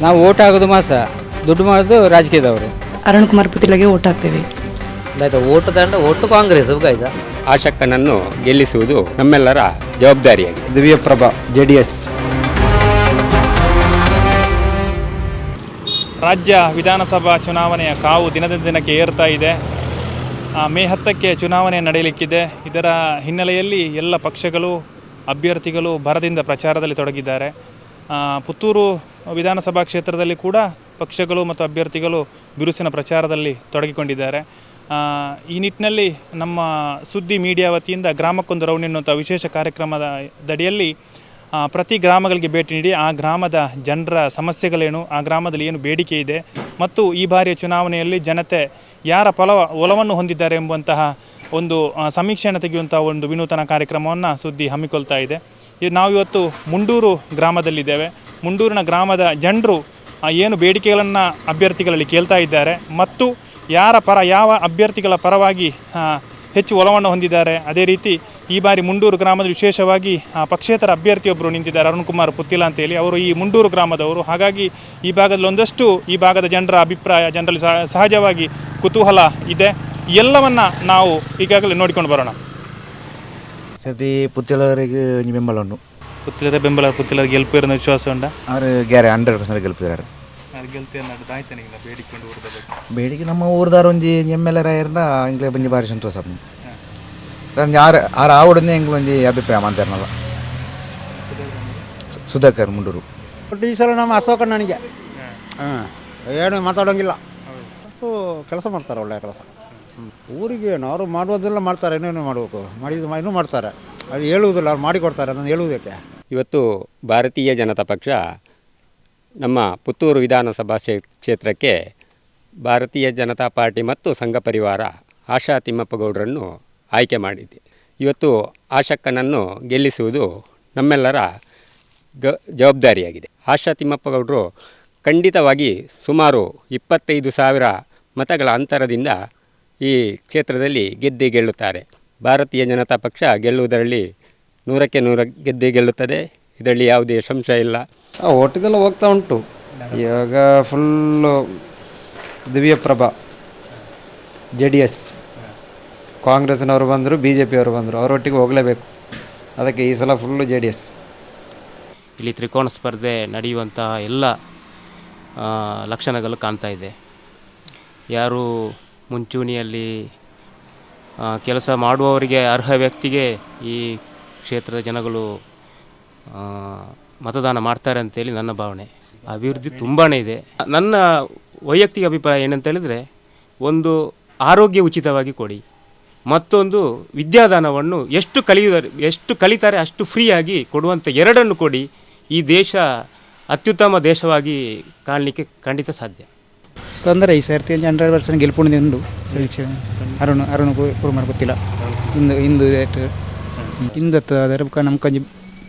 ನಾವು ಓಟ್ ಆಗೋದು ಮಾಸ ದುಡ್ಡು ಮಾಡೋದು ರಾಜಕೀಯದವರು. ಅರುಣ್ ಕುಮಾರ್ ಪುತ್ತಿಲಗೆ ಓಟ್ ಹಾಕ್ತೇವೆ. ಆಯ್ತಾ, ಓಟು ತಂಡ ಒಟ್ಟು ಕಾಂಗ್ರೆಸ್ ಆಯ್ತಾ. ಆಶಕ್ಕನನ್ನು ಗೆಲ್ಲಿಸುವುದು ನಮ್ಮೆಲ್ಲರ ಜವಾಬ್ದಾರಿಯಾಗಿದೆ. Divyaprabha J D S. ರಾಜ್ಯ ವಿಧಾನಸಭಾ ಚುನಾವಣೆಯ ಕಾವು ದಿನದಿಂದ ದಿನಕ್ಕೆ ಏರ್ತಾ ಇದೆ. ಮೇ 10ಕ್ಕೆ ಚುನಾವಣೆ ನಡೆಯಲಿಕ್ಕಿದೆ. ಇದರ ಹಿನ್ನೆಲೆಯಲ್ಲಿ ಎಲ್ಲ ಪಕ್ಷಗಳು, ಅಭ್ಯರ್ಥಿಗಳು ಭರದಿಂದ ಪ್ರಚಾರದಲ್ಲಿ ತೊಡಗಿದ್ದಾರೆ. ಪುತ್ತೂರು ವಿಧಾನಸಭಾ ಕ್ಷೇತ್ರದಲ್ಲಿ ಕೂಡ ಪಕ್ಷಗಳು ಮತ್ತು ಅಭ್ಯರ್ಥಿಗಳು ಬಿರುಸಿನ ಪ್ರಚಾರದಲ್ಲಿ ತೊಡಗಿಕೊಂಡಿದ್ದಾರೆ. ಈ ನಿಟ್ಟಿನಲ್ಲಿ ನಮ್ಮ ಸುದ್ದಿ ಮೀಡಿಯಾ ವತಿಯಿಂದ ಗ್ರಾಮಕ್ಕೊಂದು ರೌಂಡ್ ಎನ್ನುವಂಥ ವಿಶೇಷ ಕಾರ್ಯಕ್ರಮದ ದಡಿಯಲ್ಲಿ ಪ್ರತಿ ಗ್ರಾಮಗಳಿಗೆ ಭೇಟಿ ನೀಡಿ ಆ ಗ್ರಾಮದ ಜನರ ಸಮಸ್ಯೆಗಳೇನು, ಆ ಗ್ರಾಮದಲ್ಲಿ ಏನು ಬೇಡಿಕೆ ಇದೆ ಮತ್ತು ಈ ಬಾರಿಯ ಚುನಾವಣೆಯಲ್ಲಿ ಜನತೆ ಯಾರ ಒಲವನ್ನು ಹೊಂದಿದ್ದಾರೆ ಎಂಬುವಂತಹ ಒಂದು ಸಮೀಕ್ಷೆಯನ್ನು ತೆಗೆಯುವಂಥ ಒಂದು ವಿನೂತನ ಕಾರ್ಯಕ್ರಮವನ್ನು ಸುದ್ದಿ ಹಮ್ಮಿಕೊಳ್ತಾ ಇದೆ. ನಾವು ಇವತ್ತು ಮುಂಡೂರು ಗ್ರಾಮದಲ್ಲಿದ್ದೇವೆ. ಮುಂಡೂರಿನ ಗ್ರಾಮದ ಜನರು ಏನು ಬೇಡಿಕೆಗಳನ್ನು ಅಭ್ಯರ್ಥಿಗಳಲ್ಲಿ ಕೇಳ್ತಾ ಇದ್ದಾರೆ ಮತ್ತು ಯಾರ ಪರ, ಯಾವ ಅಭ್ಯರ್ಥಿಗಳ ಪರವಾಗಿ ಹೆಚ್ಚು ಒಲವನ್ನು ಹೊಂದಿದ್ದಾರೆ. ಅದೇ ರೀತಿ ಈ ಬಾರಿ ಮುಂಡೂರು ಗ್ರಾಮದ ವಿಶೇಷವಾಗಿ ಪಕ್ಷೇತರ ಅಭ್ಯರ್ಥಿಯೊಬ್ಬರು ನಿಂತಿದ್ದಾರೆ, ಅರುಣ್ ಕುಮಾರ್ ಪುತ್ತಿಲ ಅಂತೇಳಿ. ಅವರು ಈ ಮುಂಡೂರು ಗ್ರಾಮದವರು. ಹಾಗಾಗಿ ಈ ಭಾಗದಲ್ಲಿ ಒಂದಷ್ಟು ಈ ಭಾಗದ ಜನರ ಅಭಿಪ್ರಾಯ, ಜನರಲ್ಲಿ ಸಹಜವಾಗಿ ಕುತೂಹಲ ಇದೆ. ಎಲ್ಲವನ್ನು ನಾವು ಈಗಾಗಲೇ ನೋಡಿಕೊಂಡು ಬರೋಣ. ಸತಿ ಪುತ್ತಿಲವರಿಗೆ ಒಂಜಿ ಬೆಂಬಲ ಉಂಡು. ಪುತ್ತಿಲರ ಬೆಂಬಲ, ಪುತ್ತಿಲರ ಗೆಲ್ಪು ಇರೋ ವಿಶ್ವಾಸ ಉಂಡ. ಅವರು 100% ಗೆಲ್ಪಿದಾರೆ. ಬೇಡಿಕೆ ಬೇಡಿಕೆ ನಮ್ಮ ಊರ್ದಾರ ಒಂಜಿ M L A ರಾಯರ್ನ ಎಂಕ್ಲೆ ಒಂಜಿ ಬಾರಿ ಸಂತೋಷ. ಒಂಜಿ ಆರು ಆರು ಆವಡನ್ನೇ ಎಂಕ್ಲ ಒಂಜಿ ಅಭಿಪ್ರಾಯ ಮಾತಾರನಲ್ಲ. ಸುಧಾಕರ್ ಮುಂಡೂರು. ಬಟ್ ಈ ಸಲ ನಮ್ಮ ಅಶೋಕಣ್ಣನಿಗೆ ಹಾಂ ಏನು ಮಾತಾಡೋಂಗಿಲ್ಲ. ಕೆಲಸ ಮಾಡ್ತಾರೆ, ಒಳ್ಳೆಯ ಕೆಲಸ. ಊರಿಗೆ ಏನು ಅವರು ಮಾಡುವುದೆಲ್ಲ ಮಾಡ್ತಾರೆ, ಇನ್ನೇನು ಮಾಡಬೇಕು, ಮಾಡಿದ್ದು ಇನ್ನೂ ಮಾಡ್ತಾರೆ. ಅದು ಹೇಳುವುದಿಲ್ಲ, ಅವ್ರು ಮಾಡಿಕೊಡ್ತಾರೆ, ಅದನ್ನು ಹೇಳುವುದಕ್ಕೆ. ಇವತ್ತು ಭಾರತೀಯ ಜನತಾ ಪಕ್ಷ ನಮ್ಮ ಪುತ್ತೂರು ವಿಧಾನಸಭಾ ಕ್ಷೇತ್ರಕ್ಕೆ ಭಾರತೀಯ ಜನತಾ ಪಾರ್ಟಿ ಮತ್ತು ಸಂಘ ಪರಿವಾರ ಆಶಾ ತಿಮ್ಮಪ್ಪಗೌಡರನ್ನು ಆಯ್ಕೆ ಮಾಡಿದೆ. ಇವತ್ತು ಆಶಕ್ಕನನ್ನು ಗೆಲ್ಲಿಸುವುದು ನಮ್ಮೆಲ್ಲರ ಜವಾಬ್ದಾರಿಯಾಗಿದೆ. ಆಶಾ ತಿಮ್ಮಪ್ಪಗೌಡರು ಖಂಡಿತವಾಗಿ ಸುಮಾರು 25,000 ಮತಗಳ ಅಂತರದಿಂದ ಈ ಕ್ಷೇತ್ರದಲ್ಲಿ ಗೆದ್ದೇ ಗೆಲ್ಲುತ್ತಾರೆ. ಭಾರತೀಯ ಜನತಾ ಪಕ್ಷ ಗೆಲ್ಲುವುದರಲ್ಲಿ 100ಕ್ಕೆ 100 ಗೆದ್ದೇ ಗೆಲ್ಲುತ್ತದೆ, ಇದರಲ್ಲಿ ಯಾವುದೇ ಸಂಶಯ ಇಲ್ಲ. ಓಟಿದೆಲ್ಲ ಹೋಗ್ತಾ ಉಂಟು. ಇವಾಗ full Divyaprabha J D S. ಕಾಂಗ್ರೆಸ್ನವರು ಬಂದರು, ಬಿ ಜೆ ಪಿಯವರು ಬಂದರು, ಅವರೊಟ್ಟಿಗೆ ಹೋಗಲೇಬೇಕು. ಅದಕ್ಕೆ ಈ ಸಲ full J D S. ಇಲ್ಲಿ ತ್ರಿಕೋನ ಸ್ಪರ್ಧೆ ನಡೆಯುವಂತಹ ಎಲ್ಲ ಲಕ್ಷಣಗಳು ಕಾಣ್ತಾ ಇದೆ. ಯಾರು ಮುಂಚೂಣಿಯಲ್ಲಿ ಕೆಲಸ ಮಾಡುವವರಿಗೆ, ಅರ್ಹ ವ್ಯಕ್ತಿಗೆ ಈ ಕ್ಷೇತ್ರದ ಜನಗಳು ಮತದಾನ ಮಾಡ್ತಾರೆ ಅಂತೇಳಿ ನನ್ನ ಭಾವನೆ. ಅಭಿವೃದ್ಧಿ ತುಂಬಾ ಇದೆ. ನನ್ನ ವೈಯಕ್ತಿಕ ಅಭಿಪ್ರಾಯ ಏನಂತ ಹೇಳಿದರೆ, ಒಂದು ಆರೋಗ್ಯ ಉಚಿತವಾಗಿ ಕೊಡಿ, ಮತ್ತೊಂದು ವಿದ್ಯಾದಾನವನ್ನು ಎಷ್ಟು ಕಲಿತಾರೆ ಅಷ್ಟು ಫ್ರೀಯಾಗಿ ಕೊಡುವಂಥ ಎರಡನ್ನು ಕೊಡಿ. ಈ ದೇಶ ಅತ್ಯುತ್ತಮ ದೇಶವಾಗಿ ಕಾಣಲಿಕ್ಕೆ ಖಂಡಿತ ಸಾಧ್ಯ. ತೊಂದರೆ ಈ ಸರ್ತಿ 100% ಗೆಲ್ಪುಂಡು ಉಂಡು ಸೆಲೆಕ್ಷನ್. ಅರುಣ್ ಅರುಣ್ ಕುಮಾರ್ ಗೊತ್ತಿಲ್ಲ ಇಂದು ಇಂದು ಹಿಂದುತ್ವ ಅದರ ಬೊಕ್ಕ ನಮ್ಮ ಕಂಜಿ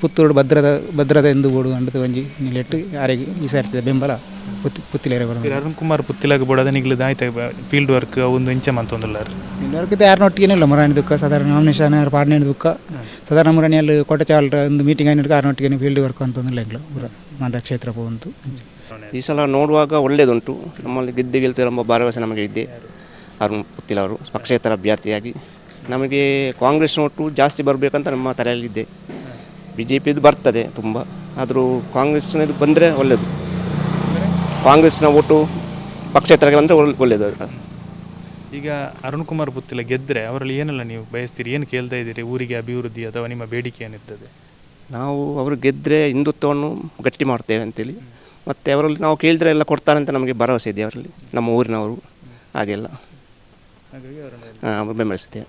ಪುತ್ತೂರು ಭದ್ರದ ಭದ್ರತೆ ಎಂದು ಬೋಡು ಅಂಡದು ಒಂಜಿ ನಿಲೆಟ್ ಯಾರಿಗೆ ಈ ಸರ್ತಿದ ಬೆಂಬಲ ಪುತ್ತಿಲೇರೆ. ಅರುಣ್ ಕುಮಾರ್ ಪುತ್ತಿಲಾಗ ಬೋಡದ ನಿಗ್ಲು ಆಯ್ತು ಫೀಲ್ಡ್ ವರ್ಕ್ ಒಂದು ಇಂಚ ಮಂತೊಂದುಲ್ಲಾರು. ಎಲ್ಲರಿಗೂ ಯಾರನ್ನೊಟ್ಟಿಗೇನಿಲ್ಲ ಮುರಾಣಿ ದುಃಖ ಸಾಧಾರಣ ನಾಮಿನೇಷನ್ ಯಾರು ಪಾಡನೆ ದುಃಖ ಸಾಧಾರಣ ಮುರಾಣಿಯಲ್ಲಿ ಕೋಟೆಚಾಲ್ ಒಂದು ಮೀಟಿಂಗ್ ಆಗಿನ ಯಾರನ್ನೊಟ್ಟಿಗೆ ಫೀಲ್ಡ್ ವರ್ಕ್ ಅಂತಂದಿಲ್ಲ ಎಂಗ್ಲು ಪೂರ ಮಾತಾ ಕ್ಷೇತ್ರ ಪೋಂತು. ಈ ಸಲ ನೋಡುವಾಗ ಒಳ್ಳೆಯದುಂಟು. ನಮ್ಮಲ್ಲಿ ಗೆದ್ದೆ ಗೆಲ್ತಾರೆ ಎಂಬ ಭರವಸೆ ನಮಗೆ ಇದೆ. ಅರುಣ್ ಪುತ್ತಿಲ ಅವರು ಪಕ್ಷೇತರ ಅಭ್ಯರ್ಥಿಯಾಗಿ ನಮಗೆ ಕಾಂಗ್ರೆಸ್ ನೋಟು ಜಾಸ್ತಿ ಬರಬೇಕಂತ ನಮ್ಮ ತಲೆಯಲ್ಲಿದೆ. ಬಿ ಜೆ ಪಿದು ಬರ್ತದೆ ತುಂಬ, ಆದರೂ ಕಾಂಗ್ರೆಸ್ನದು ಬಂದರೆ ಒಳ್ಳೆಯದು. ಕಾಂಗ್ರೆಸ್ನ ಓಟು ಪಕ್ಷೇತರಕ್ಕೆ ಬಂದರೆ ಒಳ್ಳೆಯದು. ಈಗ ಅರುಣ್ ಕುಮಾರ್ ಪುತ್ತಿಲ ಗೆದ್ದರೆ ಅವರಲ್ಲಿ ಏನೆಲ್ಲ ನೀವು ಬಯಸ್ತೀರಿ, ಏನು ಕೇಳ್ತಾ ಇದ್ದೀರಿ? ಊರಿಗೆ ಅಭಿವೃದ್ಧಿ ಅಥವಾ ನಿಮ್ಮ ಬೇಡಿಕೆ ಏನಿರ್ತದೆ? ನಾವು ಅವರು ಗೆದ್ದರೆ ಹಿಂದುತ್ವವನ್ನು ಗಟ್ಟಿ ಮಾಡ್ತೇವೆ ಅಂತೇಳಿ, ಮತ್ತು ಅವರಲ್ಲಿ ನಾವು ಕೇಳಿದರೆ ಎಲ್ಲ ಕೊಡ್ತಾರೆ ಅಂತ ನಮಗೆ ಭರವಸೆ ಇದೆ ಅವರಲ್ಲಿ, ನಮ್ಮ ಊರಿನವರು ಹಾಗೆಲ್ಲ ಅವರು ಬೆಂಬಲಿಸ್ತೇವೆ.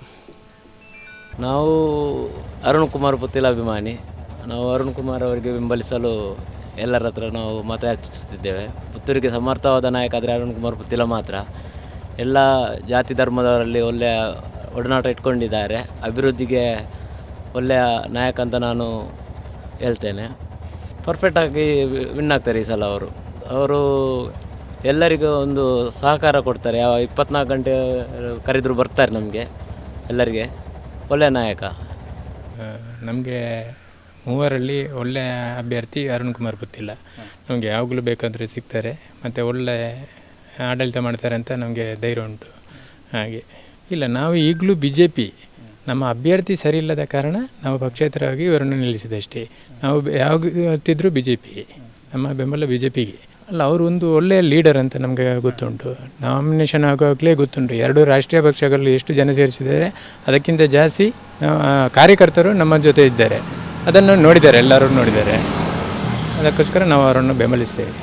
ನಾವು ಅರುಣ್ ಕುಮಾರ್ ಪುತ್ತಿಲ ಅಭಿಮಾನಿ. ನಾವು ಅರುಣ್ ಕುಮಾರ್ ಅವರಿಗೆ ಬೆಂಬಲಿಸಲು ಎಲ್ಲರ ಹತ್ರ ನಾವು ಮತ ಯಾಚಿಸುತ್ತಿದ್ದೇವೆ. ಪುತ್ತೂರಿಗೆ ಸಮರ್ಥವಾದ ನಾಯಕ ಆದರೆ ಅರುಣ್ ಕುಮಾರ್ ಪುತ್ತಿಲ ಮಾತ್ರ. ಎಲ್ಲ ಜಾತಿ ಧರ್ಮದವರಲ್ಲಿ ಒಳ್ಳೆಯ ಒಡನಾಟ ಇಟ್ಕೊಂಡಿದ್ದಾರೆ. ಅಭಿವೃದ್ಧಿಗೆ ಒಳ್ಳೆಯ ನಾಯಕ ಅಂತ ನಾನು ಹೇಳ್ತೇನೆ. ಪರ್ಫೆಕ್ಟಾಗಿ ವಿನ್ ಆಗ್ತಾರೆ ಈ ಸಲ ಅವರು. ಅವರು ಎಲ್ಲರಿಗೂ ಒಂದು ಸಹಕಾರ ಕೊಡ್ತಾರೆ. ಯಾವ 24 ಗಂಟೆ ಕರೆದರೂ ಬರ್ತಾರೆ ನಮಗೆ ಎಲ್ಲರಿಗೆ. ಒಳ್ಳೆಯ ನಾಯಕ. ನಮಗೆ ಮೂವರಲ್ಲಿ ಒಳ್ಳೆಯ ಅಭ್ಯರ್ಥಿ ಅರುಣ್ ಕುಮಾರ್ ಪುತ್ತಿಲ. ನಮಗೆ ಯಾವಾಗಲೂ ಬೇಕಾದರೆ ಸಿಗ್ತಾರೆ, ಮತ್ತು ಒಳ್ಳೆ ಆಡಳಿತ ಮಾಡ್ತಾರೆ ಅಂತ ನಮಗೆ ಧೈರ್ಯ ಉಂಟು. ಹಾಗೆ ಇಲ್ಲ, ನಾವು ಈಗಲೂ B J P, ನಮ್ಮ ಅಭ್ಯರ್ಥಿ ಸರಿ ಇಲ್ಲದ ಕಾರಣ ನಾವು ಪಕ್ಷೇತರವಾಗಿ ಇವರನ್ನು ನಿಲ್ಲಿಸಿದಷ್ಟೇ. ನಾವು ಯಾವತ್ತಿದ್ರೂ B J P, ನಮ್ಮ ಬೆಂಬಲ ಬಿ ಜೆ ಪಿಗೆ. ಅಲ್ಲ, ಅವರು ಒಂದು ಒಳ್ಳೆಯ ಲೀಡರ್ ಅಂತ ನಮಗೆ ಗೊತ್ತುಂಟು. ನಾಮಿನೇಷನ್ ಆಗುವಾಗಲೇ ಗೊತ್ತುಂಟು, ಎರಡು ರಾಷ್ಟ್ರೀಯ ಪಕ್ಷಗಳಲ್ಲಿ ಎಷ್ಟು ಜನ ಸೇರಿಸಿದ್ದಾರೆ, ಅದಕ್ಕಿಂತ ಜಾಸ್ತಿ ಕಾರ್ಯಕರ್ತರು ನಮ್ಮ ಜೊತೆ ಇದ್ದಾರೆ. ಅದನ್ನು ನೋಡಿದ್ದಾರೆ, ಎಲ್ಲರೂ ನೋಡಿದ್ದಾರೆ. ಅದಕ್ಕೋಸ್ಕರ ನಾವು ಅವರನ್ನು ಬೆಂಬಲಿಸ್ತೇವೆ.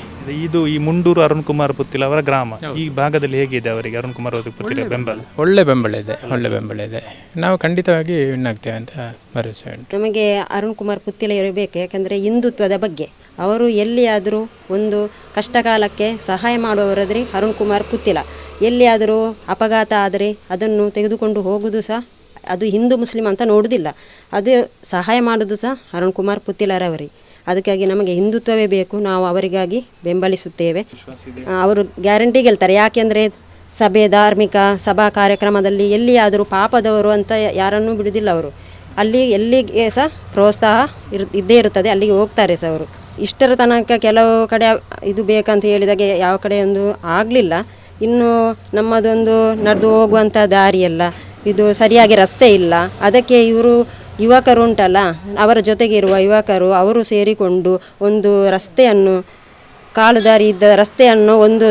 ಇದು ಈ ಮುಂಡೂರು ಅರುಣ್ ಕುಮಾರ್ ಪುತ್ತಿಲ ಅವರ ಗ್ರಾಮ. ಈ ಭಾಗದಲ್ಲಿ ಹೇಗಿದೆ ಅವರಿಗೆ ಅರುಣ್ ಕುಮಾರ್ ಪುತ್ತಿಲ ಬೆಂಬಲ? ಒಳ್ಳೆ ಬೆಂಬಲ ಇದೆ, ಒಳ್ಳೆ ಬೆಂಬಲ ಇದೆ. ನಾವು ಖಂಡಿತವಾಗಿ ವಿನ್ ಆಗ್ತೇವೆ ಅಂತ ಭರವಸೆ ಉಂಟು ನಮಗೆ. ಅರುಣ್ ಕುಮಾರ್ ಪುತ್ತಿಲ ಇರಬೇಕು, ಯಾಕೆಂದರೆ ಹಿಂದುತ್ವದ ಬಗ್ಗೆ ಅವರು ಎಲ್ಲಿಯಾದರೂ ಒಂದು ಕಷ್ಟ ಕಾಲಕ್ಕೆ ಸಹಾಯ ಮಾಡುವವರಾದರೆ ಅರುಣ್ ಕುಮಾರ್ ಪುತ್ತಿಲ. ಎಲ್ಲಿಯಾದರೂ ಅಪಘಾತ ಆದರೆ ಅದನ್ನು ತೆಗೆದುಕೊಂಡು ಹೋಗುವುದು ಸಹ, ಅದು ಹಿಂದೂ ಮುಸ್ಲಿಂ ಅಂತ ನೋಡುವುದಿಲ್ಲ, ಅದು ಸಹಾಯ ಮಾಡೋದು ಸಹ ಅರುಣ್ ಕುಮಾರ್ ಪುತ್ತಿಲರವರೇ. ಅದಕ್ಕಾಗಿ ನಮಗೆ ಹಿಂದುತ್ವವೇ ಬೇಕು, ನಾವು ಅವರಿಗಾಗಿ ಬೆಂಬಲಿಸುತ್ತೇವೆ. ಅವರು ಗ್ಯಾರಂಟಿ ಗೆಲ್ತಾರೆ. ಯಾಕೆಂದರೆ ಸಭೆ, ಧಾರ್ಮಿಕ ಸಭಾ ಕಾರ್ಯಕ್ರಮದಲ್ಲಿ ಎಲ್ಲಿಯಾದರೂ ಪಾಪದವರು ಅಂತ ಯಾರನ್ನೂ ಬಿಡುವುದಿಲ್ಲ ಅವರು. ಅಲ್ಲಿ ಎಲ್ಲಿಗೆ ಸಹ ಪ್ರೋತ್ಸಾಹ ಇದ್ದೇ ಇರುತ್ತದೆ, ಅಲ್ಲಿಗೆ ಹೋಗ್ತಾರೆ ಸಹ ಅವರು. ಇಷ್ಟರ ತನಕ ಕೆಲವು ಕಡೆ ಇದು ಬೇಕಂತ ಹೇಳಿದಾಗೆ ಯಾವ ಕಡೆ ಒಂದು ಆಗಲಿಲ್ಲ. ಇನ್ನು ನಮ್ಮದೊಂದು ನಡೆದು ಹೋಗುವಂಥ ದಾರಿಯಲ್ಲ ಇದು, ಸರಿಯಾಗಿ ರಸ್ತೆ ಇಲ್ಲ. ಅದಕ್ಕೆ ಇವರು ಯುವಕರು ಉಂಟಲ್ಲ, ಅವರ ಜೊತೆಗೆ ಇರುವ ಯುವಕರು ಅವರು ಸೇರಿಕೊಂಡು ಒಂದು ರಸ್ತೆಯನ್ನು, ಕಾಲುದಾರಿ ಇದ್ದ ರಸ್ತೆಯನ್ನು ಒಂದು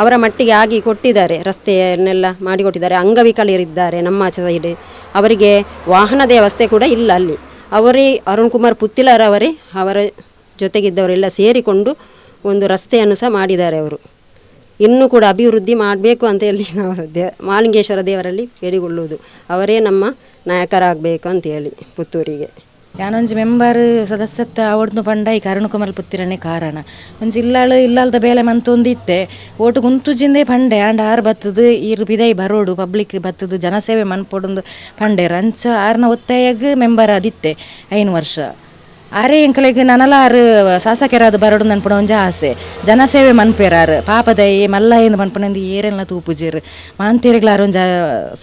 ಅವರ ಮಟ್ಟಿಗೆ ಆಗಿ ಕೊಟ್ಟಿದ್ದಾರೆ, ರಸ್ತೆಯನ್ನೆಲ್ಲ ಮಾಡಿಕೊಟ್ಟಿದ್ದಾರೆ. ಅಂಗವಿಕಲರಿದ್ದಾರೆ ನಮ್ಮ ಸೈಡ್, ಅವರಿಗೆ ವಾಹನದ ವ್ಯವಸ್ಥೆ ಕೂಡ ಇಲ್ಲ ಅಲ್ಲಿ. ಅವರೇ ಅರುಣ್ ಕುಮಾರ್ ಪುತ್ತಿಲರವರೇ ಅವರ ಜೊತೆಗಿದ್ದವರೆಲ್ಲ ಸೇರಿಕೊಂಡು ಒಂದು ರಸ್ತೆಯನ್ನು ಸಹ ಮಾಡಿದ್ದಾರೆ ಅವರು. ಇನ್ನೂ ಕೂಡ ಅಭಿವೃದ್ಧಿ ಮಾಡಬೇಕು ಅಂತ ಹೇಳಿ ನಾವು ಮಾಲಿಂಗೇಶ್ವರ ದೇವರಲ್ಲಿ ಬೇಡಿಕೊಳ್ಳುವುದು, ಅವರೇ ನಮ್ಮ ನಾಯಕರಾಗಬೇಕು ಅಂತೇಳಿ ಪುತ್ತೂರಿಗೆ. ಯಾನೊಂಜಿ ಮೆಂಬರ್ ಸದಸ್ಯತ್ವ ಅವಡ್ದು ಪಂಡ ಈ ಅರುಣ್ ಕುಮಾರ್ ಪುತ್ತಿರನೇ ಕಾರಣ. ಒಂಜಿ ಇಲ್ಲಾಳು ಇಲ್ಲಾಲ್ದ ಬೇಲೆ ಮಂತೊಂದು ಇತ್ತೆ ಓಟು ಗುಂತುಜಿಂದೇ ಪಂಡೆ ಆಂಡ ಆರು ಬತ್ತದು ಈರು ಬಿದೈ ಬರೋಡು ಪಬ್ಲಿಕ್ ಬತ್ತದು ಜನಸೇವೆ ಮನ್ಪೊಡೊಂದು ಪಂಡೆ ರಂಚ ಆರ್ನ ಒತ್ತಾಯಗ್ ಮೆಂಬರ್ ಆದಿತ್ತೆ 5 ವರ್ಷ. ಆರೇ ಎಂಕಲೆಗ್ ನನಲ ಆರು ಶಾಸಕರಾದ ಬರೋಡು ನನ್ಪುಣ ಒಂಜಿ ಆಸೆ, ಜನಸೇವೆ ಮನ್ಪೇರಾರು ಪಾಪದೈ ಮಲ್ಲಯ್ಯಂದು ಮನ್ಪುನಂದು ಏರೆಲ್ಲ ತೂಪುಜೇರು ಮಾಂತೇರಿಗ್ಲಾರು ಒಂಜ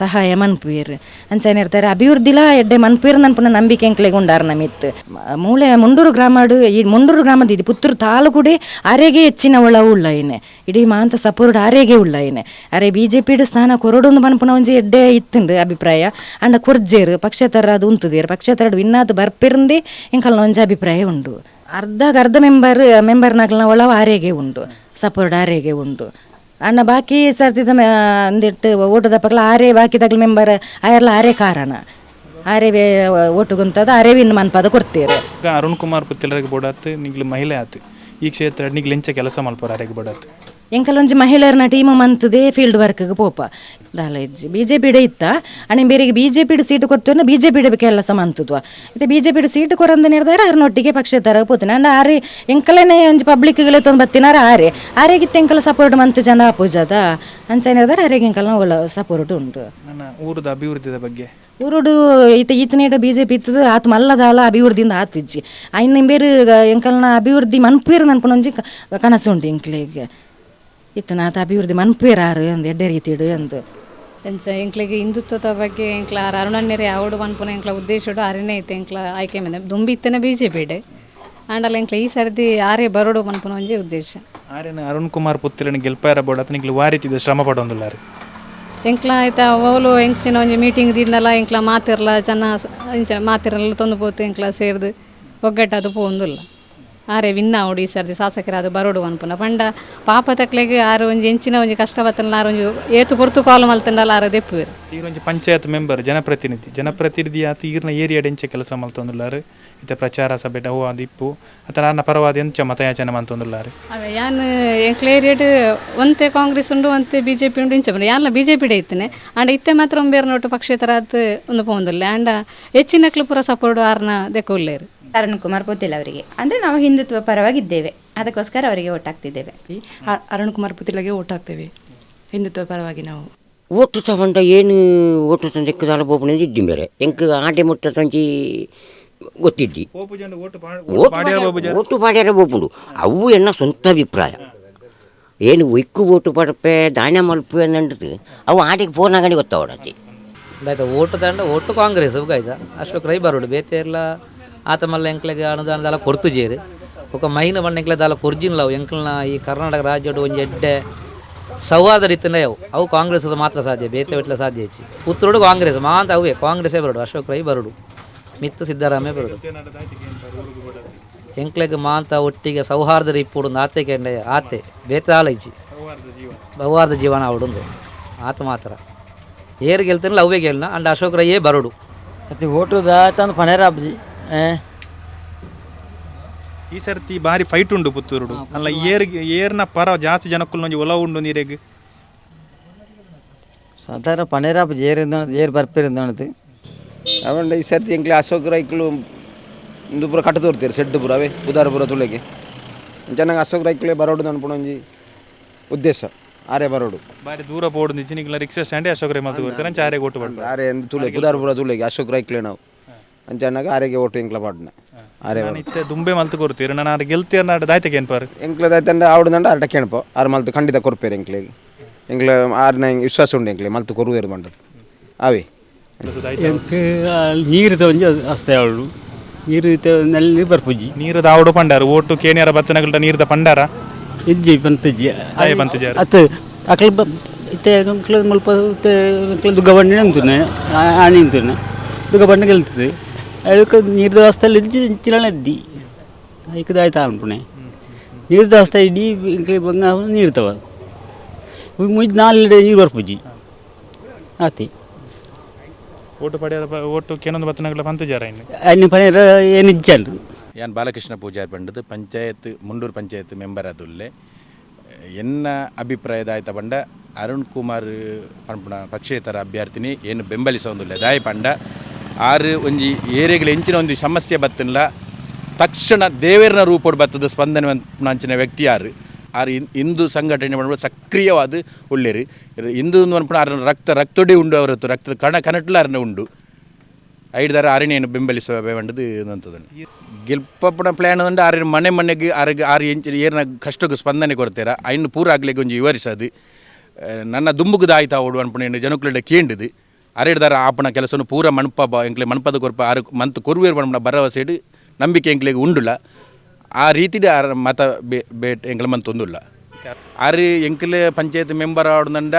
ಸಹಾಯ ಮನ್ಪುಯೇರು ಅಂಚನೆ ಇರ್ತಾರೆ. ಅಭಿವೃದ್ಧಿಲ ಎಡ್ಡೆ ಮನ್ಪೇರು ನನ್ಪುಣ ನಂಬಿಕೆ ಎಂಕಲೆಗ್ ಉಂಡಾರು ನಮಿತ್ತು. ಮೂಲೆ ಮುಂಡೂರು ಗ್ರಾಮಡು ಈ ಮುಂಡೂರು ಗ್ರಾಮದ ಇದು ಪುತ್ತೂರು ತಾಲೂಕುಡೆ ಆರೇಗೆ ಹೆಚ್ಚಿನ ಒಳ ಉಳ್ಳೈನೆ, ಇಡೀ ಮಾಂತ ಸಪೋರ್ಟ್ ಆರೇಗೆ ಉಳ್ಳೈನೆ. ಅರೆ ಬಿ ಜೆ ಪಿಡು ಸ್ಥಾನ ಕೊರಡೊಂದು ಮನ್ಪುಣ ಒಂಜಿ ಎಡ್ಡೆ ಇತ್ತುಂಡು ಅಭಿಪ್ರಾಯ. ಅಂಡ ಕೊರ್ಜೇರು ಪಕ್ಷೇತರ ಅದು ಉಂತುದೇರು ಪಕ್ಷೇತರ ಇನ್ನಾದು ಬರ್ಪಿರಂದೆ ಎಂಕಲ್ನ ಒಂಜಿ ಅಭಿಪ್ರಾಯ ಉಂಟು. ಅರ್ಧ ಮೆಂಬರ್ನಾಗ್ಲ ಒಳವ ಆರೇಗೆ ಉಂಟು, ಸಪೋರ್ಟ್ ಆರೇಗೆ ಉಂಟು. ಅಣ್ಣ ಬಾಕಿ ಸರ್ತಿದ ಅಂದಿಟ್ಟು ಓಟದ ಪಕ್ಕಲ ಆರೇ ಬಾಕಿ ತಗ್ಲ ಮೆಂಬರ್ ಆಯರ್ಲ ಆರೇ ಕಾರಣ ಆರೇ ಓಟುಗುಂತದ ಆರೇ ವಿನ್ ಮನ್ಪದ ಕೊಡ್ತೀರಿ. ಅರುಣ್ ಕುಮಾರ್ ಪುತ್ತಿಲರಿಗೆ ಬೋಡಾತು ನಿಗ್ಲು ಮಹಿಳೆ ಆತು ಈ ಕ್ಷೇತ್ರ ನಿಗ್ಲು ಎಂಚ ಕೆಲಸ ಮಲ್ಪರ ಆರೇಗೆ ಬೋಡಾತು? ಎಂಕಲೊಂಜಿ ಮಹಿಳೆಯರನ್ನ ಟೀಮ್ ಮಂತದೆ ಫೀಲ್ಡ್ ವರ್ಕ್ಗೆ ಪೋಪ ದಾಲ ಇಜ್ಜಿ ಬಿ ಜೆ ಪಿಡೆ ಇತ್ತ ಅಣ್ಣ ಬೇರೆಗೆ ಬಿ ಜೆ ಪಿಡು ಸೀಟು ಕೊಡ್ತೀವಿ ಬಿ ಜೆ ಪಿಡೆ ಕೆಲಸ ಮಂತದ್ವ ಇದು ಬಿ ಜೆ ಪಿಡು ಸೀಟು ಕೊರಂದ ನಿರ್ದಾರ ಆರ್ನೊಟ್ಟಿಗೆ ಪಕ್ಷೇತರ ಪೋತಿನ ಅಂಡ ಆರೆ ಎಂಕಲನೇ ಒಂಜಿ ಪಬ್ಲಿಕ್ಗಳು ತೊಂದು ಬತ್ತಿನಾರ ಆರೆ ಆರೆಗಿತ್ತ ಎಂಕಲ ಸಪೋರ್ಟ್ ಮಂತ್ ಜನ ಪೂಜಾದ ಅಂಚ ನಿರ್ದಾರ ಆರೆಗೆ ಎಂಕಲ್ನ ಒಳ್ಳೆ ಸಪೋರ್ಟ್ ಉಂಟು. ನನ್ನ ಊರದ ಅಭಿವೃದ್ಧಿಯ ಬಗ್ಗೆ ಊರುಡು ಈತ ಈತನೇಟ B J P ಇತ್ತದ ಆತ ಮಲ್ಲದಾಲ ಅಭಿವೃದ್ಧಿಯಿಂದ ಆತಿಜ್ಜಿ ಐನ್ ಬೇರೆ ಎಂಕಲ್ನ ಅಭಿವೃದ್ಧಿ ಮನ್ಪೇರು ನನ್ಪುಣ ಒಂಜಿ ಕನಸು ಉಂಟು ಎಂಕ್ಲೆಗ್ ಇತ್ತನ ಆತ ಅಭಿವೃದ್ಧಿ ಮನ್ಪೇರಾರು ಅಂದ್ ಎಡ್ಡೆ ರೀತಿಡು ಅಂದು. ಎಂಚ ಎಂಕ್ಲೆಗ್ ಹಿಂದುತ್ವದ ಬಗ್ಗೆ ಎಂಕ್ಲ ಅರುಣಣ್ಣರೇ ಆವಡು ಮನ್ಪುನ ಎಂಕ್ಲ ಉದ್ದೇಶಡು ಅರನೇ ಐತೆ ಎಂಕ್ಲ ಆಯ್ಕೆ ಮಂದೆ ದುಂಬಿ ಇತ್ತನೆ ಬಿ ಜೆ ಪಿಡೆ ಆಂಡಲ ಎಂಕ್ಲ ಈ ಸರ್ದಿ ಆರೇ ಬರೋಡು ಮನ್ಪುನ ಒಂಜಿ ಉದ್ದೇಶ. ಆರೇನ ಅರುಣ್ ಕುಮಾರ್ ಪುತ್ತಿಲನ ಗೆಲ್ಪಾರ ಬೋಡ ಆತ ನಿಗ್ಲು ವಾರಿತಿದ ಶ್ರಮ ಪಡೊಂದುಲ್ಲಾರು? ಎಂಕ್ಲ ಆಯ್ತಾ ಅವಳು ಎಂಚಿನ ಒಂಜಿ ಮೀಟಿಂಗ್ ದಿನಲ್ಲ ಎಂಕ್ಲ ಮಾತಿರಲ್ಲ ಜನ ಇಂಚ ಮಾತಿರಲ್ಲ ತೊಂದು ಪೋತು ಎಂಕ್ಲ ಸೇರ್ದು ಒಗ್ಗಟ್ಟಾದು ಪೋಂದುಲ್ಲ. ಆರೆ ವಿನ್ನ ಅವಡು ಈ ಸರ್ದಿ ಶಾಸಕರಾದ ಬರೋಡು ಅನ್ಪುನ ಪಂಡ ಪಾಪ ತಕ್ಲೆಗ್ ಆರು ಒಂಜಿ ಎಂಚಿನ ಒಂಜಿ ಕಷ್ಟ ಬತ್ತಲ್ಲ ಆರು ಒಂಜಿ ಏತು ಪೊರ್ತು ಕಾಲು ಮಲ್ತಂಡಲ ಆರು ದೆಪ್ಪುವೆರು. ಈರೊಂಜಿ ಪಂಚಾಯತ್ ಮೆಂಬರ್ ಜನಪ್ರತಿನಿಧಿ ಆತ ಈರ್ನ ಏರಿಯಾಡ್ ಎಂಚ ಕೆಲಸ ಮಲ್ತೊಂದುಲ್ಲಾರು? ಇತ್ತ ಪ್ರಚಾರ ಸಭೆ ಅವು ಅದು ಇಪ್ಪು ಅತ ನನ್ನ ಪರವಾದ ಎಂಚ ಮತಯಾಚನೆ ಮಲ್ತೊಂದುಲ್ಲಾರು? ಅವೇ ಯಾನ್ ಎಂಕ್ಲ ಏರಿಯಾಡ್ ಒಂತೆ ಕಾಂಗ್ರೆಸ್ ಉಂಡು ಒಂತೆ B J P ಉಂಡು ಇಂಚ ಪಂಡ ಯಾನ್ಲ ಬಿ ಜೆ ಪಿಡೆ ಇತ್ತನೆ ಆಂಡ ಇತ್ತೆ ಮಾತ್ರ ಒಂಬೇರ್ ನೋಟು ಪಕ್ಷೇತರ ಆತ್ ಒಂದು ಪೋಂದುಲ್ಲೆ ಆಂಡ ಹೆಚ್ಚಿನಕ್ಲು ಪೂರ ಸಪೋರ್ಟ್ ಆರ್ನ ದೆಕ್ಕೊಲ್ಲೇರು. ಅರುಣ್ ಕುಮಾರ್ ಪುತ್ತಿಲ ಅವರಿಗೆ ಅಂದರೆ ನಾವು ಹಿಂದುತ್ವ ಪರವಾಗಿದ್ದೇವೆ, ಅದಕ್ಕೋಸ್ಕರ ಅವರಿಗೆ ಓಟ್ ಹಾಕ್ತಿದ್ದೇವೆ. ಅರುಣ್ ಕುಮಾರ್ ಪುತ್ತಿಲಗೆ ಓಟ್ ಹಾಕ್ತೇವೆ ಹಿಂದುತ್ವ ಪರವಾಗಿ ನಾವು. ಓಟು ತಗೊಂಡ ಏನು ಓಟು ತಂದೆ ಬೋಪುನ ಇದ್ದಿ ಬೇರೆ ಎಂಕ್ ಆಟೆ ಮುಟ್ಟ ತಂಚಿ ಗೊತ್ತಿದ್ದಿ ಓಟು ಪಾಡ್ಯಾರ ಬೋಪುಂಡು ಅವು ಎನ್ನ ಸ್ವಂತ ಅಭಿಪ್ರಾಯ. ಏನು ಒಯ್ಕು ಓಟು ಪಡಪೆ ದಾನ ಮಲ್ಪೆ ಅನ್ನಂಟು ಅವು ಆಟೆಗೆ ಫೋನ್ ಆಗಣಿ ಗೊತ್ತಾವಡತಿ. ಆಯ್ತಾ ಓಟು ತಂಡ ಓಟು ಕಾಂಗ್ರೆಸ್ ಆಯ್ತಾ ಅಶೋಕ್ ರೈ ಬರೋಡು ಬೇತೆ ಎಲ್ಲ ಆತ ಮಲ್ಲ ಎಂಕ್ಲೆಗ್ ಅನುದಾನ ದಾಲ ಕೊರ್ತುಜೇರು ಬೊಕ ಮೈನ್ ಪಂಡ ಎಂಕ್ಲೆ ದಾಲ ಕೊರ್ಜಿನ್ಲವು ಎಂಕ್ಲೆನ ಈ ಕರ್ನಾಟಕ ರಾಜ್ಯಡ್ ಒಂಜಿ ಎಡ್ಡೆ ಸೌಹಾರ್ದ ರೀತಿನ ಅವು ಅವು ಕಾಂಗ್ರೆಸ್ ಮಾತ್ರ ಸಾಧ್ಯ ಬೇತೆ ಬೆಟ್ಲ ಸಾಧ್ಯ ಹೆಚ್ಚು ಪುತ್ತೂರುಡು ಕಾಂಗ್ರೆಸ್ ಮಾಂತ ಅವೇ ಕಾಂಗ್ರೆಸ್ಸೇ ಬರೋಡು ಅಶೋಕ್ ರೈ ಬರೋಡು ಮಿತ್ತು ಸಿದ್ದರಾಮಯ್ಯ ಬರೋಡು ಎಂಕ್ಲೆಗ್ ಮಾಂತ ಒಟ್ಟಿಗೆ ಸೌಹಾರ್ದ ಇಪ್ಪುಡು ಆತೆ ಕೆಂಡೆ ಆತೆ ಬೇತೆ ಆಲೈಚಿ ಸೌಹಾರ್ದ ಜೀವನ ಅವಡುಂದು ಆತ ಮಾತ್ರ ಏರು ಗೆಲ್ತಾನಲ್ಲ ಅವೇ ಗೆಲ್ನ ಅಂಡ್ ಅಶೋಕ್ ರೈಯೇ ಬರೋಡು ಮತ್ತೆ ಓಟು ದಾತಂದು ಪಣೇರ ಅಬ್ಜಿ ಈ ಸರ್ತಿ ಬಾರಿ ಫೈಟ್ ಉಂಡು ಪುತ್ತೂರುಡು ಅಲ್ಲ ಏರ್ ಏರ್ನ ಪರ ಜಾಸ್ತಿ ಜನಕ್ಕುಲ್ ಒಂಜಿ ಒಲವು ಉಂಡು ನೀರೆಗ್ ಸಾಧಾರಣ ಪಣೇರ ಅಬ್ಜಿ ಏರ್ ಏರ್ ಬರ್ಪಿರಂದಣದು ಅವಂಡ ಈ ಸರ್ತಿ ಎಂಕ್ಲೆ ಅಶೋಕ್ ರೈಕ್ಲು ಇಂದು ಪೂರ ಕಟ್ಟು ತೋರ್ತೀರಿ ಸೆಡ್ ಪೂರ ಅವೇ ಉದಾರ ಪೂರ ತುಲೆಗೆ ಚೆನ್ನಾಗಿ ಅಶೋಕ್ ರೈಕ್ಲೆ ಬರೋಡು ಅನ್ಪುಣ ಒಂಜಿ ಉದ್ದೇಶ ಆರೆ ಬರೋಡು ಬಾರಿ ದೂರ ಪೋಡು ನಿಜಿನಿಗ್ಲ ರಿಕ್ಷಾ ಸ್ಟ್ಯಾಂಡ್ ಅಶೋಕ್ ರೈ ಮಾತು ಬರ್ತಾರೆ ಅಂಚ ಆರೆಗೆ ಓಟು ಪಾಡ್ಪ ಆರೆ ಎಂದು ತುಲೆ ಉದಾರ ಪೂರ ತುಲೆಗೆ ಅಶೋಕ್ ರೈಕ್ಲೆ ನಾವು ಅಂಚನ್ನಾಗ ಆರೆಗೆ ಓಟು ಎಂಕ್ಲ ಪಾಡ್ನ ಆರೆ ನಾನು ಇತ್ತೆ ದುಂಬೆ ಮಲ್ತು ಕೊರ್ತೀರಿ ನಾನು ಆರೆ ಗೆಲ್ತೀರ ನಾಡು ದಾಯ್ತಕ್ಕೆ ಏನ್ಪಾರು ಎಂಕ್ಲೆ ದಾಯ್ತಂಡ ಆವಡು ಆರ್ಟ ಕೇಳ್ಪೋ ಆರು ಮಲ್ತು ಖಂಡಿತ ಕೊರ್ಪೇರು ಎಂಕ್ಲೆಗೆ ಎಂಕ್ಲೆ ಆರ್ನ ವಿಶ್ವಾಸ ಉಂಡು ಎಂಕ್ಲೆ ಮಲ್ತು ಕೊರುವೇರು ಬಂಡ ಅವೇ ಎಂಕ್ ನೀರು ಒಂಜಿ ಅಸ್ತೆ ಅವಳು ನೀರು ನಲ್ಲಿ ಬರ್ಪುಜಿ ನೀರು ದಾವಡು ಪಂಡಾರ ಓಟು ಕೇನಿಯರ ಬತ್ತನಗಲ್ಟ ನೀರ್ದ ಪಂಡಾರ ಇಜ್ಜಿ ಬಂತಜ್ಜಿ ಆಯ್ ಬಂತಜ್ಜಿ ಅತ್ ಅಕಲ್ ಇತ್ತೆ ಎಂಕ್ಲೆ ಮುಲ್ಪ ಎಂಕ್ಲೆ ದುಗ್ಗ ಬಂಡೆ ಅಂತುನೆ ಆಣಿ ಅಂತುನೆ ದುಗ್ಗ ಬಂಡೆ ಗೆಲ್ತದೆ ಅದಕ್ಕೆ ನೀರು ವ್ಯವಸ್ಥೆ ಇಜ್ಜಿ ಇಂಚಿನ ಇದ್ದಿ ಐಕ್ ದಾಯ್ತ ಅನ್ಪುಣೆ ನೀರು ವ್ಯವಸ್ಥೆ ಇಡೀ ಎಂಕ್ಲೆ ಬಂಗ ನೀರು ತವ ಮುಜ್ ನಾಲ್ಡೆ ನೀರು ಬರ್ಪುಜಿ ಆತಿ ಓಟು ಪಡೆಯರ ಓಟು ಕೇನೊಂದು ಬತ್ತನಗಲ ಪಂತಜಾರ ಇನ್ನು ಅన్ని ಪನೇರ ಏನಿಜ್ಜಂಡು ಯಾನ್ ಬಾಲಕೃಷ್ಣ ಪೂಜಾರಿ ಪಂಡದು ಪಂಚಾಯತ್ ಮುಂಡೂರು ಪಂಚಾಯತ್ ಮೆಂಬರ್ ಅದುಲ್ಲೆ ಎನ್ನ ಅಭಿಪ್ರಾಯದ ಆಯ್ತ ಪಂಡ ಅರುಣ್ ಕುಮಾರ್ ಪನ್ಪುಣ ಪಕ್ಷೇತರ ಅಭ್ಯರ್ಥಿನಿ ಏನು ಬೆಂಬಲಿಸೊಂದುಲ್ಲೆ ದಾಯ ಪಂಡ ಆರು ಒಂಜಿ ಏರಿಯಾಗಳ ಎಂಚಿನ ಒಂದು ಸಮಸ್ಯೆ ಬತ್ತನ್ಲ ತಕ್ಷಣ ದೇವೇರ್ನ ರೂಪೋಡು ಬತ್ತದ ಸ್ಪಂದನೆ ಅಂಚಿನ ವ್ಯಕ್ತಿ ಆರು ಆರು ಹಿಂದೂ ಸಂಘಟನೆ ಮಾಡುವ ಸಕ್ರಿಯವಾದ ಒಳ್ಳೇರು ಹಿಂದೂ ಅನ್ಪುಣ ಆರನ ರಕ್ತ ರಕ್ತೊಡೆ ಉಂಡು ಅವರತ್ತು ರಕ್ತದ ಕಣ ಕನಟ್ಲ ಅರನ ಉಂಡು ಐಡ್ದಾರ ಆರಣ್ಯನು ಬೆಂಬಲಿಸುವ ಬಂಡದು ಅಂತದನ್ನು ಗೆಲ್ಪಪ್ಪನ ಪ್ಲ್ಯಾನ್ ಅಂದ್ರೆ ಆರಿನ ಮನೆ ಮನೆಗೆ ಆರಿಗೆ ಆರು ಎಂಚು ಏರ್ನ ಕಷ್ಟಕ್ಕೆ ಸ್ಪಂದನೆ ಕೊಡ್ತೀರ ಐನು ಪೂರ ಆಗ್ಲಿಕ್ಕೆ ಒಂಜಿ ವಿವರಿಸದು ನನ್ನ ದುಂಬುಗದ ಆಯ್ತಾ ಓಡು ಅನ್ಪುಣ ಜನಕುಲೆಡ ಕೇಂಡಿದು ಅರೆಡ್ದಾರ ಆಪಣ ಕೆಲಸನು ಪೂರ ಮಣಪ ಬ ಎಂಕ್ಲೆ ಮಣಪದ ಕೊರ್ಪ ಆರು ಮಂತ್ ಕೊರುವೇರು ಮಣಪನ ಭರವಸೆಡು ನಂಬಿಕೆ ಎಂಕ್ಲೆಗೆ ಉಂಡುಲ್ಲ ಆ ರೀತಿಡ್ ಆರ ಮತ ಬೇಟ್ ಎಂಕ್ಲೆ ಮಂತೊಂದುಲ್ಲ ಆರು ಎಂಕ್ಲೆ ಪಂಚಾಯತ್ ಮೆಂಬರ್ ಆಡುದಂಡ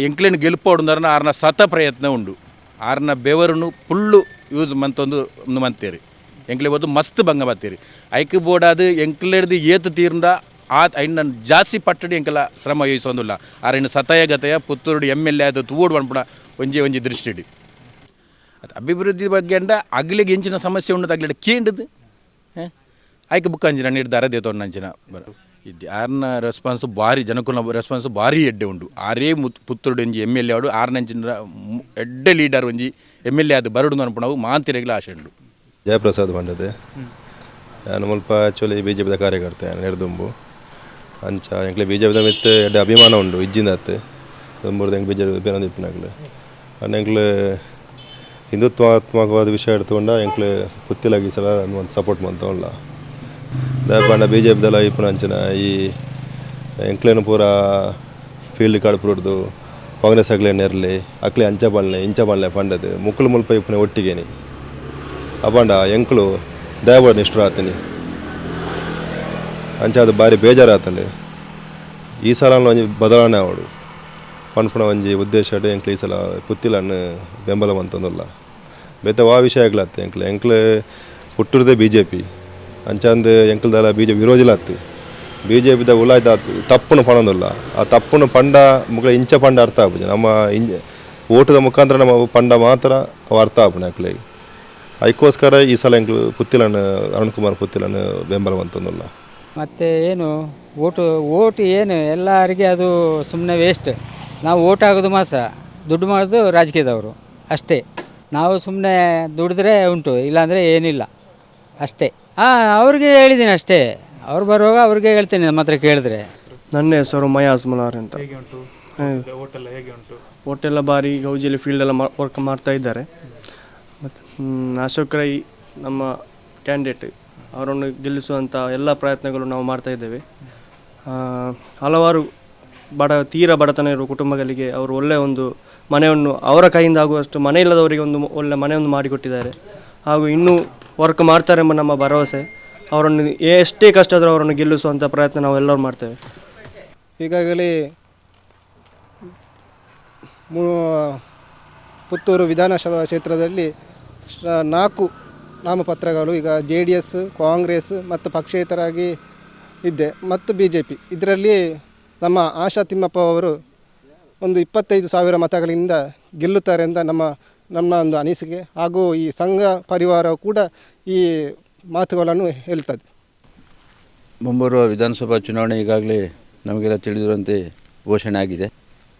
ಎಂಕ್ಲೆನ ಗೆಲುಪು ಆಡುದಾರನ ಆರ್ನ ಸತ ಪ್ರಯತ್ನ ಉಂಡು ಆರ್ನ ಬೆವರುನು ಫುಲ್ಲು ಯೂಸ್ ಮಂತೊಂದು ಒಂದು ಮಂತೇರಿ ಎಂಕ್ಲೆ ಒಂದು ಮಸ್ತ್ ಭಂಗ ಬತ್ತೀರಿ ಐಕ್ ಬೋಡಾದು ಎಂಕ್ಲೆಡ್ದು ಏತು ತೀರ್ಂದ ಆ ಐನ ಜಾಸ್ತಿ ಪಟ್ಟಡಿ ಎಂಕಲ ಶ್ರಮ ವಹಿಸೊಂದುಲ್ಲ ಆರಿನ ಸತಯಗತೆಯ ಪುತ್ತೂರುಡು ಎಮ್ ಎಲ್ ಎ ಅದು ತೂಡು ಪನ್ಪುಣ ಒಂಜಿ ಒಂಜಿ ದೃಷ್ಟಿಡಿ ಅಭಿವೃದ್ಧಿ ಬಗ್ಗೆ ಅಂಡ ಅಗ್ಲಿಗೆ ಎಂಚಿನ ಸಮಸ್ಯೆ ಉಂಡು ಅಗ್ಲಿಡ ಕೇಂಡದು ಆಯ್ಕೆ ಬುಕ್ ಅಂಚಿನ ನಿರ್ಧಾರ ದೇತೊಂಡು ಅಂಚಿನ ಇದ್ದಿ ಆರ್ನ ರೆಸ್ಪಾನ್ಸ್ ಭಾರಿ ಜನಕುಲ ರೆಸ್ಪಾನ್ಸ್ ಭಾರಿ ಎಡ್ಡೆ ಉಂಡು ಆರೇ ಪುತ್ತೂರುಡು ಒಂಜಿ ಎಮ್ ಎಲ್ ಎ ಆಡು ಆರ್ನಂಚಿನ ಎಡ್ಡೆ ಲೀಡರ್ ಒಂಜಿ ಎಮ್ ಎಲ್ ಎ ಅದು ಬರಡು ಅನ್ಪುಣವು ಮಾಂತಿರೆಗ್ಲ ಆಶೆ ಉಂಡು. ಜಯಪ್ರಸಾದ್ ಪಂಡದೆ ನಾನು ಮುಲ್ಪ ಆ್ಯಕ್ಚುಲಿ ಬಿ ಜೆ ಪಿದ ಕಾರ್ಯಕರ್ತೆ ನೆಡ್ದುಂಬು ಅಂಚ ಎಂಕ್ಲೆ ಬಿ ಜೆ ಪಿದ ಮಿತ್ತು ಎಡ್ಡೆ ಅಭಿಮಾನ ಉಂಡು ಇಜ್ಜಿಂದತ್ತು ದುಂಬುರ್ದು ಎಂಕ್ ಬಿ ಜೆ ಪಿ ಅಭಿಮಾನ ಇಪ್ಪುನಕ್ಲು ಅಂಡ್ ಎಂಕ್ಲೆ ಹಿಂದುತ್ವಾತ್ಮಕವಾದ ವಿಷಯ ಎಡ್ತುಕೊಂಡ ಎಂಕ್ಲೆ ಪುತ್ತಿಲಾಗಿ ಸಲ ಒಂದು ಸಪೋರ್ಟ್ ಮಂತ ಉಲ್ಲ ದಾಯಪಂಡ ಬಿ ಜೆ ಪಿದಲ ಇಪ್ಪುನ ಅಂಚಿನ ಈ ಎಂಕ್ಲೇನು ಪೂರ ಫೀಲ್ಡ್ ಕಾರ್ಡ್ ಪೂರ್ದು ಕಾಂಗ್ರೆಸ್ ಅಕ್ಲೆ ನೆರ್ಲಿ ಅಕ್ಲೆ ಅಂಚ ಪನ್ಲೆ ಇಂಚ ಪನ್ಲೆ ಪಂಡದು ಮುಕ್ಕಲು ಮುಲ್ಪ ಇಪ್ಪುನ ಒಟ್ಟಿಗೇನಿ ಅಪಂಡ ಎಂಕ್ಲು ದಯಬೋಡು ನಿಷ್ಠುರ ಆತನಿ ಅಂಚ ಅದು ಭಾರಿ ಬೇಜಾರಾತಂಡು ಈ ಸಲ ಒಂಜಿ ಬದಲಾವಣೆ ಆವಡು ಪನ್ಪುನ ಒಂಜಿ ಉದ್ದೇಶ ಎಂಕ್ಲೆ ಈ ಸಲ ಪುತ್ತಿಲನ್ನು ಬೆಂಬಲ ಮಂತೊಂದುಲ್ಲ ಬೇತೆ ವಾ ವಿಷಯಗಳತ್ತೆ ಎಂಕ್ಲೆ ಎಂಕ್ಲೆ ಪುಟ್ಟುರ್ದೆ ಬಿ ಜೆ ಪಿ ಅಂಚಂದು ಎಂಕ್ಲದಲ ಬಿ ಜೆ ವಿರೋಧಿಲ ಆತು ಬಿ ಜೆ ಪಿದ ಉಲಾಯ್ದ ತಪ್ಪುನು ಪಣೊಂದುಲ್ಲ ಆ ತಪ್ಪುನು ಪಂಡ ಮುಕ್ಲೆ ಇಂಚ ಪಂಡ ಅರ್ಥ ಆಪುಜಿ ನಮ್ಮ ಇಂಚ ಓಟದ ಮುಖಾಂತರ ನಮ್ಮ ಪಂಡ ಮಾತ್ರ ಅವು ಅರ್ಥ ಆಪುನ ಅಕ್ಲೆಗ್ ಅದಕ್ಕೋಸ್ಕರ ಈ ಸಲ ಎಂಕ್ಲು ಪುತ್ತಿಲನ್ನು ಅರುಣ್ ಕುಮಾರ್ ಪುತ್ತಿಲನ್ನು ಬೆಂಬಲ ಮಂತೊಂದುಲ್ಲ. ಮತ್ತು ಏನು ಓಟು ಓಟು ಏನು ಎಲ್ಲರಿಗೆ ಅದು ಸುಮ್ಮನೆ ವೇಸ್ಟ್. ನಾವು ಓಟ್ ಹಾಕೋದು ಮಾತ್ರ, ದುಡ್ಡು ಮಾಡೋದು ರಾಜಕೀಯದವರು ಅಷ್ಟೇ. ನಾವು ಸುಮ್ಮನೆ ದುಡಿದ್ರೆ ಉಂಟು, ಇಲ್ಲಾಂದರೆ ಏನಿಲ್ಲ ಅಷ್ಟೇ. ಹಾಂ, ಅವ್ರಿಗೆ ಹೇಳಿದ್ದೀನಿ ಅಷ್ಟೇ. ಅವ್ರು ಬರುವಾಗ ಅವ್ರಿಗೆ ಹೇಳ್ತೀನಿ ನಮ್ಮ ಹತ್ರ ಕೇಳಿದ್ರೆ. ನನ್ನ ಹೆಸರು ಮಯಾಜ್ ಮುಲಾರ್ ಅಂತ. ಹೇಗೆ ಉಂಟು ಓಟೆಲ್ಲ? ಹೇಗೆ ಉಂಟು ಓಟೆಲ್ಲ? ಭಾರಿ ಗೌಜಿಯಲ್ಲಿ ಫೀಲ್ಡೆಲ್ಲ ವರ್ಕ್ ಮಾಡ್ತಾ ಇದ್ದಾರೆ. ಮತ್ತು ಅಶೋಕ್ ರೈ ನಮ್ಮ ಕ್ಯಾಂಡಿಡೇಟ್, ಅವರನ್ನು ಗೆಲ್ಲಿಸುವಂಥ ಎಲ್ಲ ಪ್ರಯತ್ನಗಳು ನಾವು ಮಾಡ್ತಾ ಇದ್ದೇವೆ. ಹಲವಾರು ತೀರಾ ಬಡತನ ಇರುವ ಕುಟುಂಬಗಳಿಗೆ ಅವರು ಒಳ್ಳೆಯ ಒಂದು ಮನೆಯನ್ನು, ಅವರ ಕೈಯಿಂದ ಆಗುವಷ್ಟು ಮನೆ ಇಲ್ಲದವರಿಗೆ ಒಂದು ಒಳ್ಳೆಯ ಮನೆಯನ್ನು ಮಾಡಿಕೊಟ್ಟಿದ್ದಾರೆ. ಹಾಗೂ ಇನ್ನೂ ವರ್ಕ್ ಮಾಡ್ತಾರೆಂಬ ನಮ್ಮ ಭರವಸೆ. ಅವರನ್ನು ಎಷ್ಟೇ ಕಷ್ಟ ಆದರೂ ಅವರನ್ನು ಗೆಲ್ಲಿಸುವಂಥ ಪ್ರಯತ್ನ ನಾವೆಲ್ಲರೂ ಮಾಡ್ತೇವೆ. ಈಗಾಗಲೇ ಪುತ್ತೂರು ವಿಧಾನಸಭಾ ಕ್ಷೇತ್ರದಲ್ಲಿ 4 ನಾಮಪತ್ರಗಳು ಈಗ JDS, Congress ಮತ್ತು ಪಕ್ಷೇತರಾಗಿ ಇದೆ ಮತ್ತು BJP. ಇದರಲ್ಲಿ ನಮ್ಮ ಆಶಾ ತಿಮ್ಮಪ್ಪ ಅವರು ಒಂದು 25,000 ಮತಗಳಿಂದ ಗೆಲ್ಲುತ್ತಾರೆ ಅಂತ ನಮ್ಮ ನಮ್ಮ ಒಂದು ಅನಿಸಿಕೆ ಹಾಗೂ ಈ ಸಂಘ ಪರಿವಾರ ಕೂಡ ಈ ಮಾತುಗಳನ್ನು ಹೇಳ್ತದೆ. ಮುಂಬರುವ ವಿಧಾನಸಭಾ ಚುನಾವಣೆ ಈಗಾಗಲೇ ನಮಗೆಲ್ಲ ತಿಳಿದಿರುವಂತೆ ಘೋಷಣೆ ಆಗಿದೆ.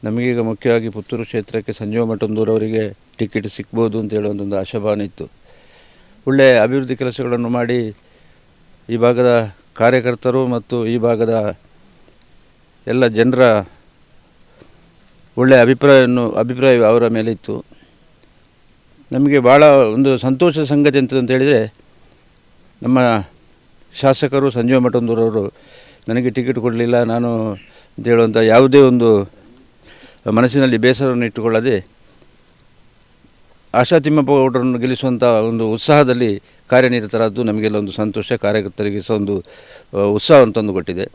ನಮಗೀಗ ಮುಖ್ಯವಾಗಿ ಪುತ್ತೂರು ಕ್ಷೇತ್ರಕ್ಕೆ ಸಂಜೀವ ಮಠಂದೂರವರಿಗೆ ಟಿಕೆಟ್ ಸಿಗ್ಬೋದು ಅಂತ ಹೇಳುವಂಥ ಒಂದು ಆಶಾಭಾವನೆ ಇತ್ತು. ಒಳ್ಳೆಯ ಅಭಿವೃದ್ಧಿ ಕೆಲಸಗಳನ್ನು ಮಾಡಿ ಈ ಭಾಗದ ಕಾರ್ಯಕರ್ತರು ಮತ್ತು ಈ ಭಾಗದ ಎಲ್ಲ ಜನರ ಒಳ್ಳೆಯ ಅಭಿಪ್ರಾಯ ಅವರ ಮೇಲೆ ಇತ್ತು. ನಮಗೆ ಭಾಳ ಒಂದು ಸಂತೋಷದ ಸಂಗತಿ ಅಂತ ಹೇಳಿದರೆ, ನಮ್ಮ ಶಾಸಕರು ಸಂಜೀವ ಮಠಂದೂರವರು ನನಗೆ ಟಿಕೆಟ್ ಕೊಡಲಿಲ್ಲ ನಾನು ಅಂತ ಹೇಳುವಂಥ ಯಾವುದೇ ಒಂದು ಮನಸ್ಸಿನಲ್ಲಿ ಬೇಸರವನ್ನು ಇಟ್ಟುಕೊಳ್ಳದೆ ಆಶಾ ತಿಮ್ಮಪ್ಪ ಗೌಡರನ್ನು ಗೆಲ್ಲಿಸುವಂಥ ಒಂದು ಉತ್ಸಾಹದಲ್ಲಿ ಕಾರ್ಯನಿರತರಾದ್ದು ನಮಗೆಲ್ಲ ಒಂದು ಸಂತೋಷ, ಕಾರ್ಯಕರ್ತರಿಗೆ ಸಹ ಒಂದು ಉತ್ಸಾಹವನ್ನು ತಂದುಕೊಟ್ಟಿದೆ.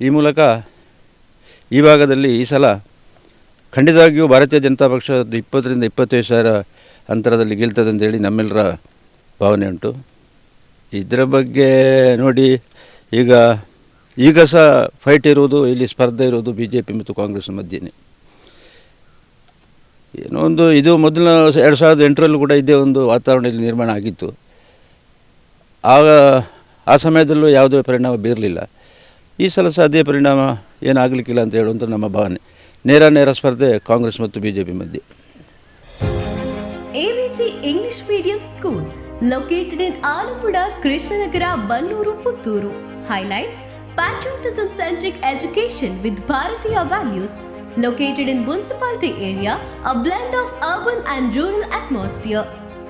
ಈ ಮೂಲಕ ಈ ಭಾಗದಲ್ಲಿ ಈ ಸಲ ಖಂಡಿತವಾಗಿಯೂ ಭಾರತೀಯ ಜನತಾ ಪಕ್ಷದ 20,000 ರಿಂದ 25,000 ಅಂತರದಲ್ಲಿ ಗೆಲ್ತದೆ ಅಂತೇಳಿ ನಮ್ಮೆಲ್ಲರ ಭಾವನೆ ಉಂಟು. ಇದರ ಬಗ್ಗೆ ನೋಡಿ, ಈಗ ಸಹ ಫೈಟ್ ಇರುವುದು, ಇಲ್ಲಿ ಸ್ಪರ್ಧೆ ಇರುವುದು BJP ಮತ್ತು ಕಾಂಗ್ರೆಸ್ ಮಧ್ಯೆಯೇ. ಏನೋ ಒಂದು ಇದು ಮೊದಲಿನ 2008ರಲ್ಲೂ ಕೂಡ ಇದೇ ಒಂದು ವಾತಾವರಣ ಇಲ್ಲಿ ನಿರ್ಮಾಣ ಆಗಿತ್ತು. ಆಗ ಆ ಸಮಯದಲ್ಲೂ ಯಾವುದೇ ಪರಿಣಾಮ ಬೀರಲಿಲ್ಲ. ಈ ಸಲ ಸಹ ಅದೇ ಪರಿಣಾಮ ಏನಾಗಲಿಕ್ಕಿಲ್ಲ ಅಂತ ಹೇಳುವಂಥ ನಮ್ಮ ಭಾವನೆ. ನೇರ ನೇರ ಸ್ಪರ್ಧೆ ಕಾಂಗ್ರೆಸ್ ಮತ್ತು BJP ಮಧ್ಯೆ. AVG English Medium School, located in Alappuzha, Krishnanagara, Bannur, Puttur. Highlights: patriotism-centric education with Bharatiya values. Located in municipality area, a blend of urban and rural atmosphere,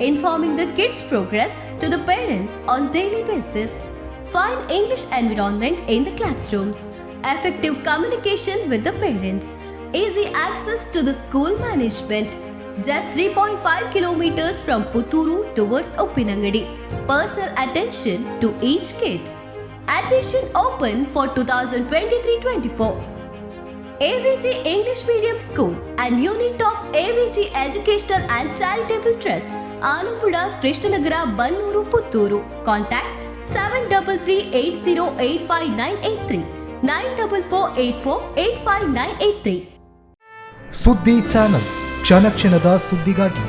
informing the kids' progress to the parents on daily basis. Fine English environment in the classrooms. Effective communication with the parents. Easy access to the school management. Just 3.5 kilometers from Puttur towards Uppinangady. Personal attention to each kid. Admission open for 2023-24. AVG English Medium School and unit of AVG Educational and Charitable Trust, Alappuzha, Krishnanagara, Bannur, Puttur. Contact 7338085983, 9448485983. ಸುದ್ದಿ channel, ಕ್ಷಣ ಕ್ಷಣದ ಸುದ್ದಿಗಾಗಿ.